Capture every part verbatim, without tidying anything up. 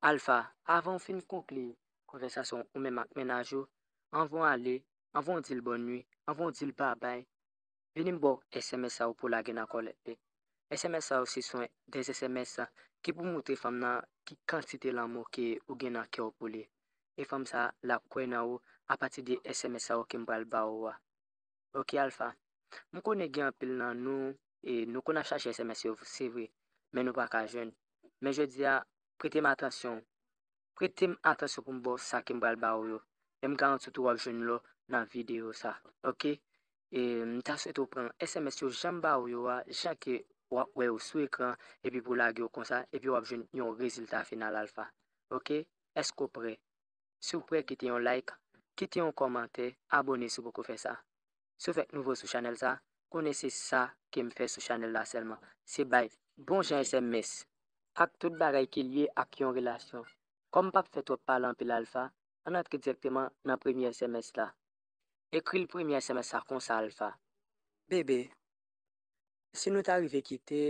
Alfa, avan w fin konkli konvèsasyon ou menm ak mennaj ou, anvan w ale, anvan w di l bòn nwi, anvan w di l babay, vini m ba w S M S sa yo pou w lage nan kòlèt li. S M S sa yo se swen de S M S ki pou moutre fanm nan ki kantite lanmou ke ou gen nan kè w pou li. E fanm sa l ap kwè nan ou apati de S M S sa yo ke m pral ba ou a. Ok, Alfa. M konnen gen anpil nan nou, e nou konn ap chache S M S yo, se vre, men nou pa ka jwenn. Men jodi a, prete m atansyon. Prete m atansyon pou m ba w sa ke m pral ba ou yo. E m garanti w tou w ap jwenn lò nan videyo sa. Ok? E m ta swete w pran S M S yo jan m ba ou yo a, jan ke w ap wè yo sou ekran, epi pou w lage yo konsa, epi w ap jwenn yon rezilta final, Alfa. Ok? Èske w prè? Si w prè, kite yon like, kite yon kòmantè, abòne si w poko fè sa. Si w fèk nouvo sou chanèl sa, konnen se sa ke m fè sou chanèl la sèlman. Se bay bon jan S M S ak tout bagay ki lye ak yon relasyon. Kòm m p ap fè twòp pale anpil, Alfa, ann antre dirèkteman nan premye S M S la. Ekri l premye S M S la konsa, Alfa. Bebe, si nou ta rive kite,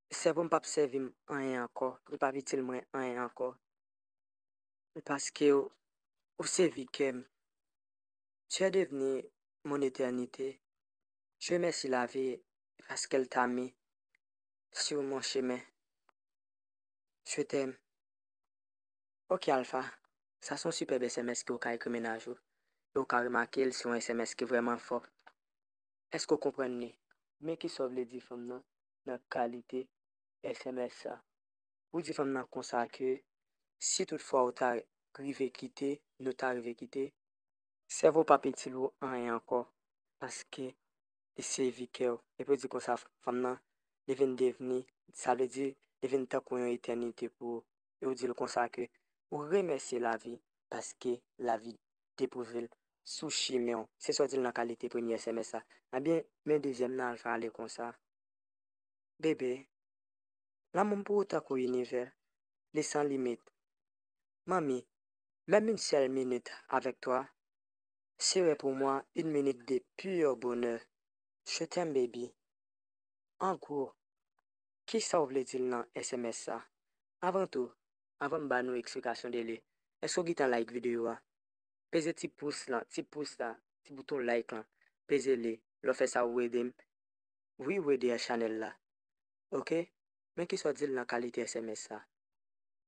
sèvo m p ap sèvi m anyen ankò, li p ap itil mwen anyen ankò. Paske w, ou se vi kè m. Tu es devenu mon éternité. Je remercie la vie parce qu'elle t'a mis sur mon chemin. Je t'aime. Ok, Alfa, sa se yon sipèb S M S ke w ka ekri mennaj ou. E w ka remake l se yon S M S ki vrèman fò. Èske w konprann li? Men kisa w vle di fanm nan nan kalite S M S sa? Ou di fanm nan konsa ke si toutfwa ou ta rive kite, nou ta rive kite, sèvo w p ap itil ou anyen ankò, paske li se vi kè w. Epi w di konsa fanm nan, li vin devni, sa vle di, li vin tankou yon etènite pou ou. E w di l konsa ke ou remèsye lavi, paske lavi depouve l sou chimen w. Se sa w di l nan kalite premye S M S la. Ebyen, men dezyèm nan, Alfa, ale konsa. Bebe, lanmou m pou ou tankou inivè, li san limit. Manmi, même une seule minute avec toi serait pour moi une minute de pur bonheur. Je t'aime, baby. An gwo, kisa w vle di l nan S M S sa? Avan tou, anvan m ba nou eksplikasyon de li, èske w gentan like videyo a? Peze ti pous lan, ti pous la, ti bouton like lan. Peze li. Lè w fè sa, ou ede m. Wi, ou ede a chanèl la. Ok? Men kisa w di l nan kalite S M S sa?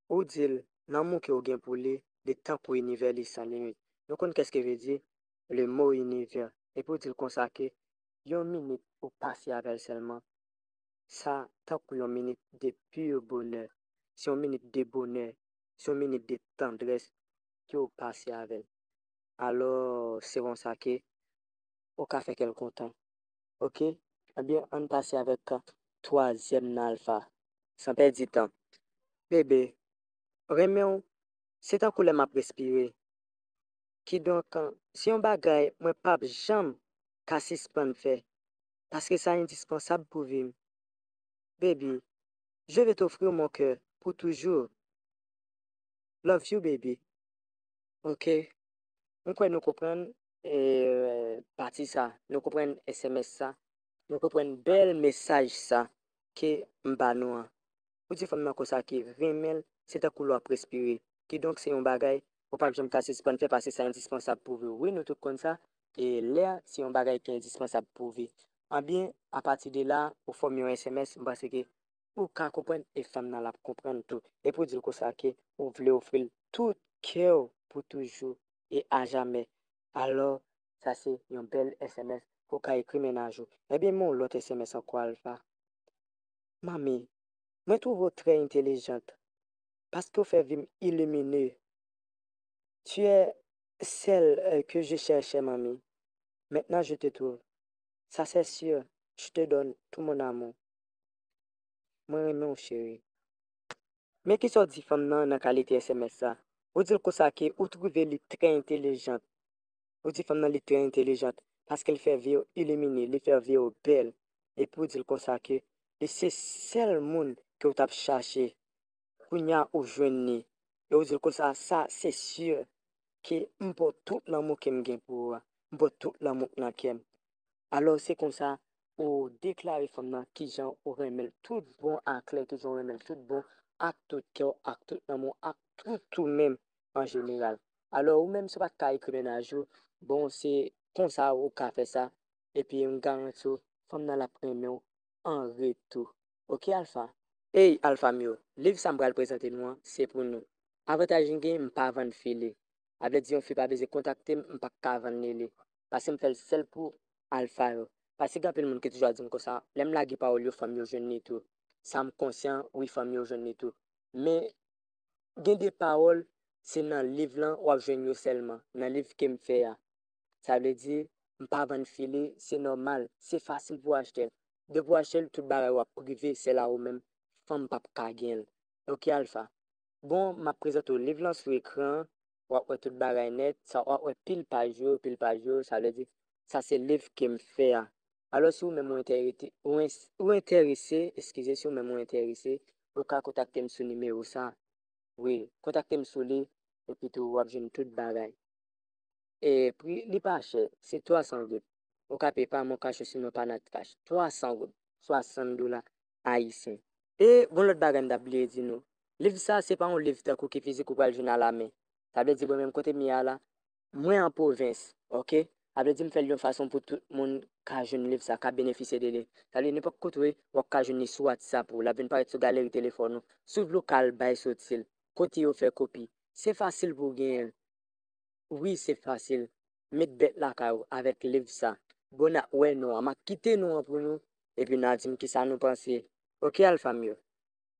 Ou di l, lanmou ke w gen pou li, li tankou inivè, li san limit. Nou konn kèske vle di le mot univers. Epi w di l konsa ke yon minit ou pase avè l sèlman, sa tankou yon minit de pur bonheur. Se yon minit de bonè, se yon minit de tandrès ke w pase avè l. Alò, se konsa ke ou ka fè kè l kontan. Ok? Ebyen, ann pase avèk twazyèm nan, Alfa, san pèdi tan. Bebe, renmen w, se tankou lè m ap respire. Kidonk, se yon bagay mwen p ap janm ka sispann fè, paske sa endispansab pou vi m. Baby, je vais t'offrir mon cœur pour toujours. Love you, baby. Ok. M kwè nou konprann, eh, pati sa. Nou konprann S M S sa. Nou konprann bèl mesaj sa ke m ba nou an. Ou di fanm nan konsa ke renmen l, se tankou lè w ap respire. Kidonk, se yon bagay ou p ap janm ka sispann fè paske sa endispansab pou vi w. Wi, nou tout konn sa. E lè se yon bagay ki endispansab pou vi. Anbyen, apati de la, ou fè m yon S M S, m panse ke ou ka konprann e fanm nan l ap konprann tou. Epi w di l konsa ke ou vle ofri l tout kè w pou toujou e ajamè. Alò, sa se yon bèl S M S ke w ka ekri mennaj ou. Ebyen, men yon lòt S M S ankò, Alfa. Manmi, mwen twouve w trè entèlijant, paske w fè vi m ilimine. Tu es celle, euh, que je cherchais, manmi. Maintenant, je te trouve. Ça, c'est sûr. Je te donne tout mon amour. Mwen renmen w, cheri. Men kisa w di fanm nan nan kalite S M S sa? Ou di l konsa ke ou twouve li trè entèlijant. Ou di fanm nan li trè entèlijant, paske l fè vi w ilimine, li fè vi w bèl. Epi w di l konsa ke li se sèl moun ke w t ap chache. Kounye a ou jwenn li. E ou di l konsa, sa se si ke m ba w tout lanmou ke m gen pou ou a. M ba w tout lanmou k nan kè m. Alò, se konsa, ou deklare fanm nan kijan ou renmen l tout bon aklè, kijan ou renmen l tout bon, ak tout kè w, ak tout nanm ou, ak tout ou menm an jeneral. Alò, ou menm, si w pa t ka ekri mennaj ou, bon, se konsa ou ka fè sa, epi m garanti w, fanm nan l ap renmen w an retou. Oke, Alfa? Ey, Alfa m yo, liv sa m pral prezante nou an, se pou nou. Avantaj m gen, m pa vann fi li. Sa vle di yon fi pa bezwen kontakte m, m p ap ka vann li li. Paske m fè l sèl pou Alfa yo. Paske gen anpil moun ki toujou ap di m konsa, lè m lage pawòl yo, fanm yo jwenn li tou. Sa m konsyan, wi, fanm yo jwenn li tou. Men, gen de pawòl, se nan liv lan w ap jwenn yo sèlman, nan liv ke m fè a. Sa vle di, m pa vann fi li, se nòmal, se fasil pou w achte l. Depi w achte l, tout bagay w ap prive, sèl a ou menm, fanm p ap ka gen l. Oke, Alfa? Bon, m ap prezante w liv lan sou ekran an, w ap wè tout bagay nèt, sa w ap wè pil paj yo, pil paj yo, sa vle di, sa se liv ke m fè a. Alò, si ou menm ou enterese, ou en-, ou enterese, eskize, si ou menm ou enterese, ou ka kontakte m sou nimewo sa. Wi, kontakte m sou li, epi tou w ap jwenn tout bagay. E pri li pa chè, se twa san goud. Ou ka peye pa MonCash osinon pa NatCash. Twa san goud, swasant dola ayisyen. E gon lòt bagay m t ap bliye di nou. Liv sa, se pa yon liv tankou ki fizik ou pral jwenn alamen. Sa vle di, mwen menm kote m ye a la, mwen an pwovens, oke? Sa vle di, m fè l yon fason pou tout moun ka jwenn liv sa, ka benefisye de li. Sa vle di, nenpòt kote w ye, w ap ka jwenn li sou WhatsApp ou, l ap vin parèt sou galeri telefòn ou. Si w vle w ka al bay soti l, kote yo fè kopi. Se fasil pou w genyen l. Wi, se fasil. Met bèt lakay ou avèk liv sa. Bon, n ap wè nou an. M ap kite nou an pou nou, epi n a di m kisa nou panse. Oke, Alfa m yo?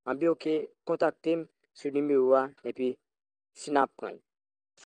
Anben, oke, kontakte m sou nimewo a, epi si n ap pran l.